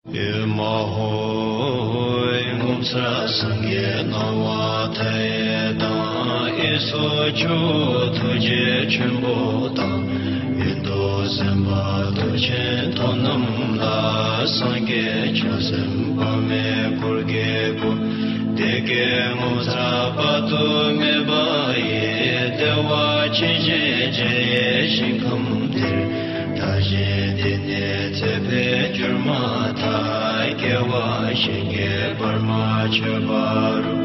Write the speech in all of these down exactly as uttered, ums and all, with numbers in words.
ཨེ་མ་ཧོ། ངོ་མཚར་སངས་རྒྱས་སྣང་བ་མཐའ་ཡས་དང་། ཨེ་སོགས་ཇོ་བོ་ཐུགས་རྗེ་ཆེན་པོ་དང་། ཨེ་མདོ་སེམས་དཔའ་མཐུ་ཆེན་ཐོབ་རྣམས་ལ། སངས་རྒྱས་བྱང་སེམས་དཔག་མེད་འཁོར་གྱིས་བསྐོར། བདེ་དགེ་ངོ་མཚར་དཔག་ཏུ་མེད་པ་ཡི། བདེ་བ་ཅན་ཞེས་བྱ་བའི་ཞིང་ཁམས་དེར། བདག་གཞན་འདི་ནས་ཚེ་འཕོས་གྱུར་མ་ཐག་སྐྱེ་བ་གཞན་གྱིས་བར་མ་ཆོད་པ་རུ།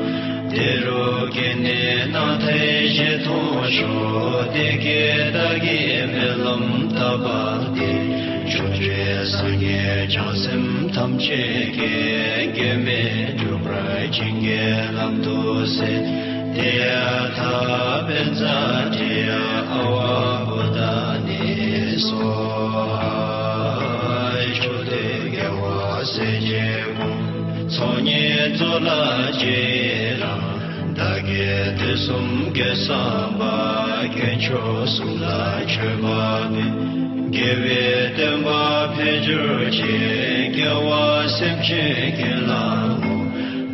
དེ་རུ་སྐྱེས་ནས་སྣང་མཐའི་ཞལ་མཐོང་ཤོག་བདེ་དགེ་བདག་གི་སྨོན་ལམ་བཏབ་པ་དེས། ཕྱོགས་བཅུའི་སངས་རྒྱས་བྱང་སེམས་ཐམས་ཅད་ཀྱིས། སྐྱོན་མེད་འགྲུབ་པར་བྱིན་གྱིས་བརླབ་ཏུ་གསོལ། ཏདྱ་ཐཱ། པཉྩ་ཏྲི་ཡ་ཨ་ཝ་བོ་དྷ་ནི་སྭཱ་ཧཱ། ཕྱོགས་དུས་རྒྱལ་བ་སྲས་བཅས་དགོངས། ཚོགས་གཉིས་རྫོགས་ལ་ཇི་ཡི་རང་། བདག་གིས་དུས་གསུམ་དགེ་བསགས་པ། དཀོན་མཆོག་གསུམ་ལ་མཆོད་པ་འབུལ། དགེ་བའི་བསྟན་པ་འཕེལ་གྱུར་ཅིག་སྐྱེ་བ་སེམས་ཅན་ཀུན་ལ་བསྔོ།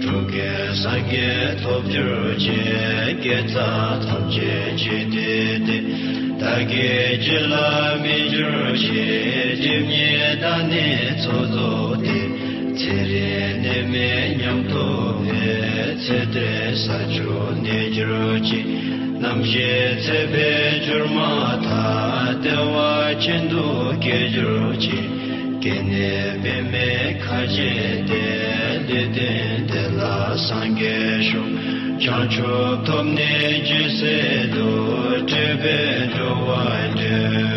འགྲོ་ཀུན་སངས་རྒྱས་ཐོབ་གྱུར་ཅིག་དགེ་རྩ་ཐམས་ཅད་འཇིག་རྟེན་འདིར། བདག་གི་རྒྱུད་ལ་སྨིན་གྱུར་ཅིག་སྒྲིབ་གཉིས་དག་ནས་ཚོགས་རྫོགས་ཏེ། ཚེ་རིང་ནད་མེད་ཉམས་རྟོགས་འཕེལ། ཚེ་བརྟན་ས་བཅུར་གནས་གྱུར་ཅིག་རྣམ་ཤེས་ཚེ་འཕོས་གྱུར་མ་ཐག་བདེ་བ་ཅན་དུ་སྐྱེ་གྱུར་ཅིག་སྐྱེས་ནས་པདྨའི་ཁ་བྱེ་སྟེ། ལུས་རྟེན་དེ་ལ་སངས་རྒྱས་ཤོག་བྱང་ཆུབ་ཐོབ་ནས་ཇི་སྲིད་དུ། འབྲས་བུ་འགྲོ་བ་སྒྲོལ།